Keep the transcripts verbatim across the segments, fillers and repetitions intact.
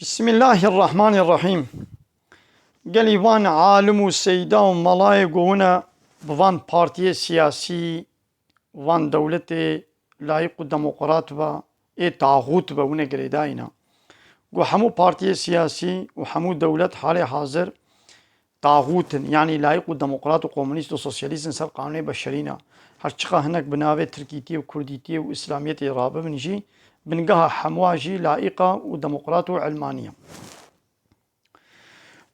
Bismillahirrahmanirrahîm. Gelî van alim û seyda û melayê ku hûn e bi van partiyê siyasî, van dewletê layîq û demokrat be, ê taxût be, hûn ê girêdayî ne. Ku hemû partiyê siyasî û hemû dewlet halê hazir taxût in, yanî layîq û demokrat û komunîst û sosyalîst in ser qanûnê beşerî ne. Her çiqa hinek bi navê tirkîtiyê û kurdîtiyê û îslamiyetê rabibin jî, bingeha hemûa jî layîq e û demokrat û ilmanî ye.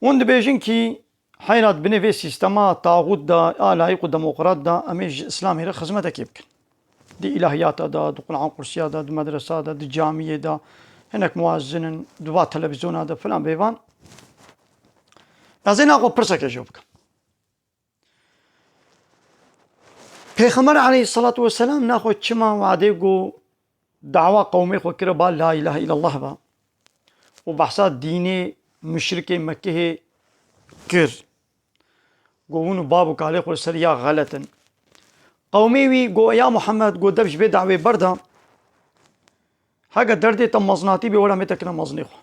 Hûn dibêjin kî heyra di binê vê sîstema taxût de, a layîq û demokrat de, em ê ji îslamê re xizmetekê bikin. Di îlahiyata de, di Quran qursiya de, di medresa de, di camiyê de, hinek muezzin in, di va televîzyona de filan bêvan. Ez ê naxwe pirsekê ji we bikim. Pêxember aleyhisselatu vesselam naxwe çima wadê ku dawa qewmê xwe kire ba la ilahe illallah ba û behsa dînê muşrikê Mekkehê kir. Go hûn û bav û kalê xwe li ser ya xelet in. Qewmê wî go, ya Muhammed, go dev ji vê dawê berda. Heke derdê te mezinatî bê, were mê te kine mezinê xwe.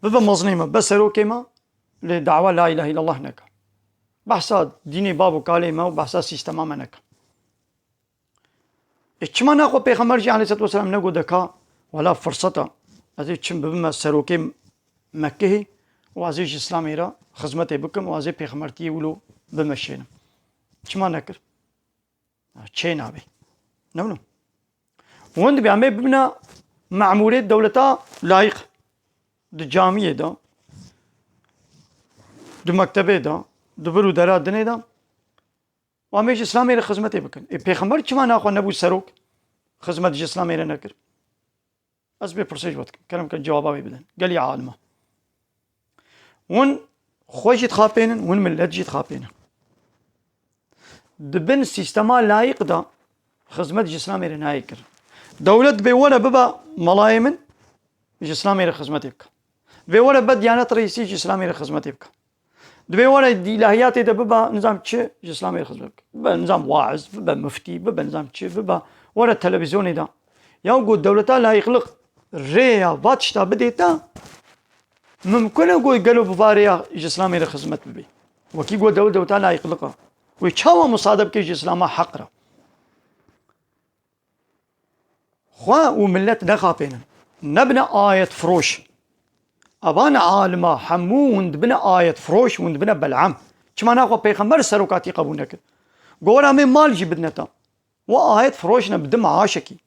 Bibe mezinê me, be serokê me, lê dawa la ilahe illallah neke. Behsa dînê bav û kalê me û behsa sîstema me neke. E, çima naxwe Pêxember jî aleyhisselatu vesselam nego deka, wela firseta, ez ê çim bibime serokê Mekkehê û ez ê ji Îslamê re xizmetê bikim û ez ê pêxemertiyê wilo bimeşênim. Çima nekir? Çê nabê. Ne wilo? Hûn dibê em ê bibine memûrê dewleta layîq. Di camiyê de, di mektebê de, di vir û dera dinê de, û em ê ji Îslamê re xizmetê bikin. Ê, Pêxember çima naxwe nebû serok, xizmet ji Îslamê re nekir? Ez vê pirsê ji we dikim. Kerem kin cewaba wê bidin. Gelî alima. Hûn xwe jî dixapênin, hûn millet jî dixapênin. Di bin sîstema layîq de xizmet ji Îslamê re nayê kirin. Dewlet dibê were bibe melayê min, ji Îslamê re xizmetê bike. Dibê were be diyanet reîsî, ji Îslamê re xizmetê bike. Dibê were di îlahiyatê de bibe nizam çi, ji Îslamê re xizmet bike. Bibe nizam waiz, bibe muftî, bibe nizam çi, bibe were televîzyonê de. Ya ku dewleta layîqliq rêya va tişta bidê te, mimkun e ku gelo bi va rêya ji Îslamê re xizmet bibê. Wekî ku dewlet dewleta layîqliq e. Wê çawa musade bike ji Îslama heq re? Xwe û millet nexapênin. Nebine ayet firoş. Evan alima hemû hûn dibine ayet firoş, hûn dibine Bel'am. Çima naxwe Pêxember serokatî qebûl nekir? Gora me mal jî bidine te. Wa ayet firoş ne, bi di maaşekî.